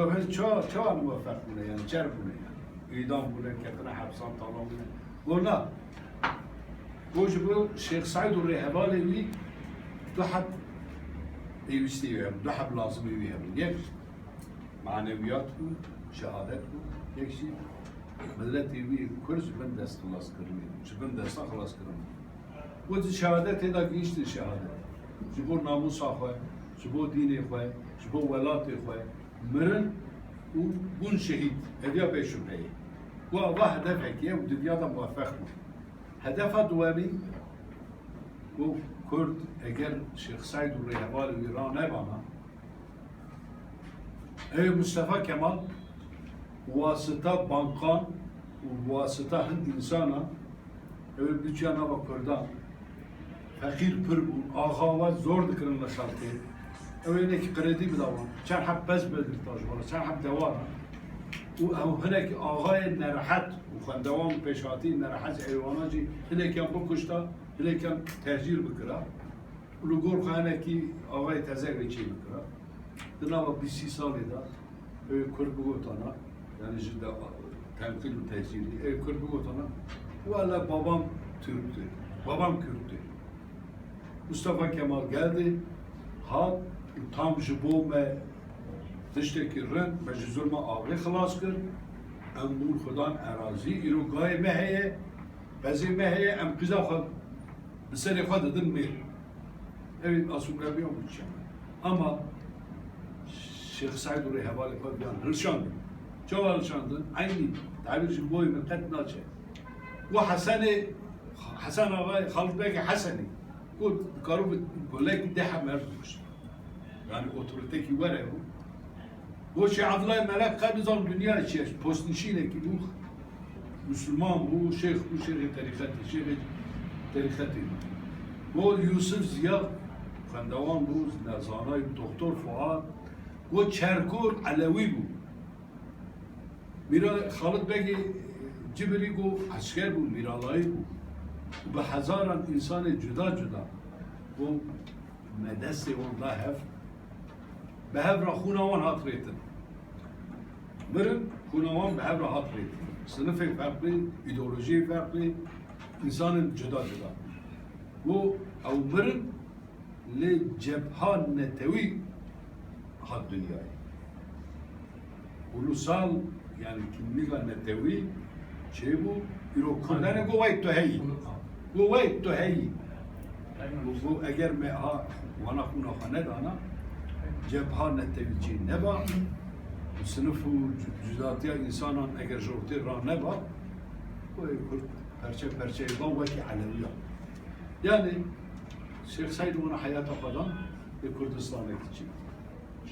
Ev çawa, çawa muwefeq bûne, yani çer bûne yani. Îdam bûne, ketine hepsan, talan bûne. Got na. Got ji bo Şêx Seîd û rêhevalê wî du heb pêwîstî wî hebû, du heb lazimî wî hebû. Yek manewiyat bû, şehadet bû, yek jî miletê wî Kurd ji bin dest xilas kirinê, ji bin desta xilas kirin. Got şehadetê de gihîştin şehadet. Ji bo namûsa xwe, ji bo dînê xwe, ji bo welatê xwe mirin û bûn şehîd. Ev ya bê şubheyê. Got ava hedefekî ye û di viya de muwefeq bû. Hedefa duwemîn, got Kurd eger Şêx Seîd û rêhevalê wî ranebana, Ew ê Mustafa Kemal wasita bankan û wasita hin însanan ew ê biçiya nava Kurdan. Feqîr pir bûn, axa we zor dikirin li xelkê. Ew ê hinekî kredî bida wan. Çend heb pez bidilta ji wan, çend heb dewara. Û ew hinekî axayê nerehet û xwendewan û pêşhatî nerehet ji eywana jî hinekiyan bikuşta, hinekiyan tehcîr bikira. Li gor xwe hinekî axayê teze wê çê bikira. Di nava bîst sî salê de ew ê Kurd bigotana, yani ji de tenqîl û tehcîrî, ew ê Kurd bigotana, wele babam Türktü, babam Kürttü. Mustafa Kemal geldi, hat û tam ji bo me tiştekî rind, me ji zulma axê xilas kir. Em bûn xudan erazî, îro gayê me heye, bezê me heye, em qîza xwe bi serê xwe didin mêr. Ew ê asûlkariya bû çi? Ama Şêx Seîd û rêhevalê xwe biyan hilşandin. Çawa hilşandin? Eynî tabîr ji boyê min qet naçe. Û Hesenê, Hesen Axayê, Xalid Begê Hesenê, ku dikaribû golekî deh heb meriv bikuşt. Yani otorîtekî were bû. Bo Şêx Evdilay Melek qey nizam dinyayê çi ye, postnişînekî bû, Musulman bû, şêx bû, şêxê terîqetê, şêxê terîqetê bû. Bo Yûsif Ziya xwendewan bû, zanayî bû, Doktor Fuad, bo Çerkor Elewî bû. Mîra Xalid Begê Cibirî go esker bû, mîralayî bû. Û bi hezaran însanê cuda cuda. Bo Me destê wan da hev, bi hev re xûna wan hat rêtin. Mirin, xûna wan bi hev re hat rêtin. Sinifê ferqlî, îdeolojiyê ferqlî, însanên cuda cuda. Û ew mirin lê cebha netewî hat dinyayê. Ulusal, yani kimlîga netewî çêbû, îro Kurdanê go wey tu heyî. Go wey tu heyî. Go, go eger me ha wana xûna xwe nedana, cebha netewî çê neba, sinif û cu-, cudatiya însanan eger ji ortê raneba, go ê Kurd perçe perçeyê ba wekî Elewiyan. Yani Şêx Seîd wana heyata xwe dan ê Kurdistanekî çêbû.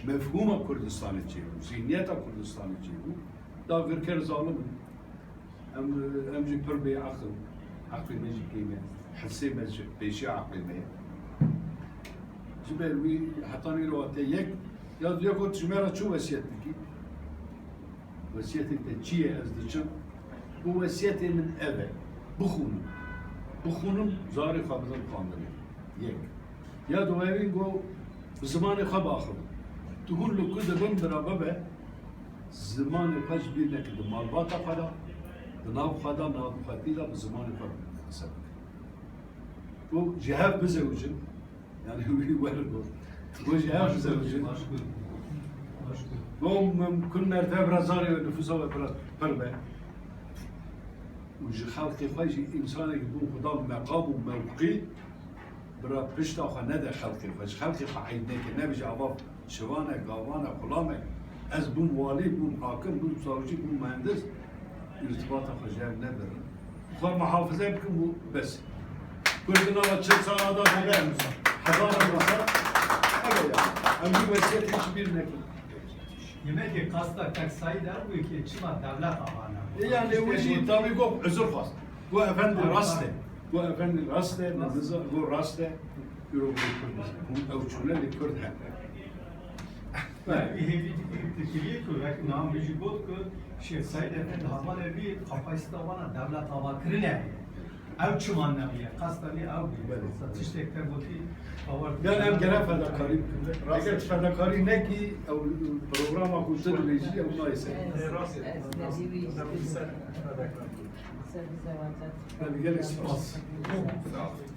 Mefhûma Kurdistanê çêbû, zihniyeta Kurdistanê çêbû. Dagirker zalim in. Em, em jî pir bê aqil, aqlê me jî kêm e. Hisê me jî pêşiya aqlê me ye. Ji ber wî heta nîro te yek, ya duya got ji me re çi wesiyet dikî? Wesiyetê te çi ye ez diçim? Û wesiyetê min ev e. Bixûnim. Bixûnim zarê xwe bidim xwendinê. Yek. Ya duwemîn go bi zimanê xwe biaxivin. Tu hûn li ku dibin bira bibe, zimanê xwe ji bîr neke, di malbata xwe de, di nav xwe de, nav xwetî de bi zimanê xwe qise bikin. Û ji hev bizewicin, yani wî wer got. Got ji hev bizewicin. Got mimkun mertebe bira zarê we nifûsa we bira pir be. Û ji xelkê xwe jî însanekî bû xudan meqam û mewqî, bira pişta xwe nede xelkê xwe. Ji xelkê xwe eyd neke, nebêje ava şivan e, gavan e, xulam e. Ez bûm walî, bûm hakim, bûm savcî, bûm muhendis. Îrtibata xwe ji hev nebirin. Xwe muhafize bikin û bes. Kurd di nava çil sala de dibe, hezara sal. Ev e yani. Em jî wesiyetê ji bîr nekin. Yemekê qasta tek Saîd ew bû ki çima dewlet ava nebû? E, yani wî jî tabî got, uzur xwest. Got efendî rast e. Got efendî rast e, me niza-, got rast e. Îro got Kurd, hûn ew çûne lê Kurd hene. Wî hêvî dikiriye ku wek nam jî got ku Şêx Seîd Efendî hevalê wî kapasîta wana dewlet ava kirine heye. Ew çima nebûye? Qasta wî ew bûye. Belê. Tiştek te gotî, bawer Yani em gerek fedakarî bikin. Eger fedakarî nekî, ew programa ku tu dibêjî, ew nayê ser. Rast e. Ser zewacat. Belê, gelek spas. Sağ ol.